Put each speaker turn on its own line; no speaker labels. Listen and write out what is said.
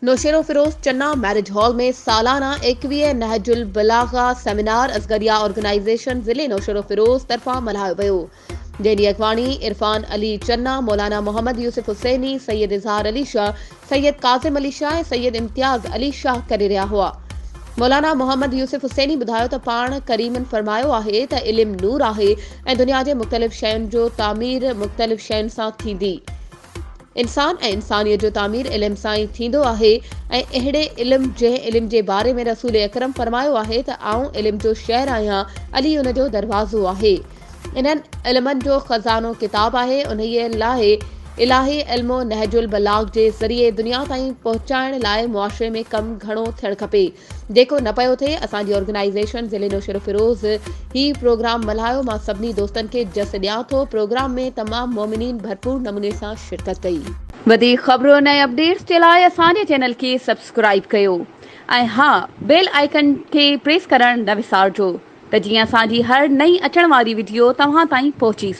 Naushahro Feroze Channa marriage hall ۾ سالانه 21 نهج البلاغه seminar Asgharia organisation ضلعي نوشهروفيروز طرفان ملهايو ويو جنهن جي اڳواڻي عرفان علي چنا، مولانا محمد يوسف حسيني، سيد اظهار علي شاهه، سيد ڪاظم علي شاهه ۽ سيد امتياز علي شاهه ڪري رهيا هئا. مولانا محمد يوسف حسيني ٻڌايو ته پاڻ ڪريمن فرمايو آهي ته علم نور آهي ۽ دنيا جي مختلف شين جو تعمير مختلف شين سان ٿيندي. انسان ۽ انسانيت جو تعمير علم سان ئي ٿيندو آهي ۽ اهڙي علم جنهن علم جي باري ۾ رسول اڪرم فرمايو آهي ته آئون علم جو شهر آهيان علي ان جو دروازو آهي انهن علمن جو خزانو ڪتاب آهي انهيء لاء الاهي علم نهج البلاغ جي ذريعي دنيا تائين پهچائڻ لاء معاشري ۾ ڪم گهڻو ٿيڻ کپي جيڪو نه پيو ٿئي اسان جي آرگنائيزيشن ضلعي نوشهروفيروز هي پروگرام ملهايو مان سڀني دوستن کي جس ڏيان ٿو پروگرام ۾ تمام مومنين ڀرپور نموني سان شرڪت ڪئي. وڌيڪ خبرن ۽ اپڊيٽس جي لاء اسان جي چينل کي سبسڪرائيب ڪيو ۽ ها بيل آئيڪن کي پريس ڪرڻ نه وسارجو ته جيئن اسان جي هر نئين اچڻ واري وڊيو توهان تائين پهچي.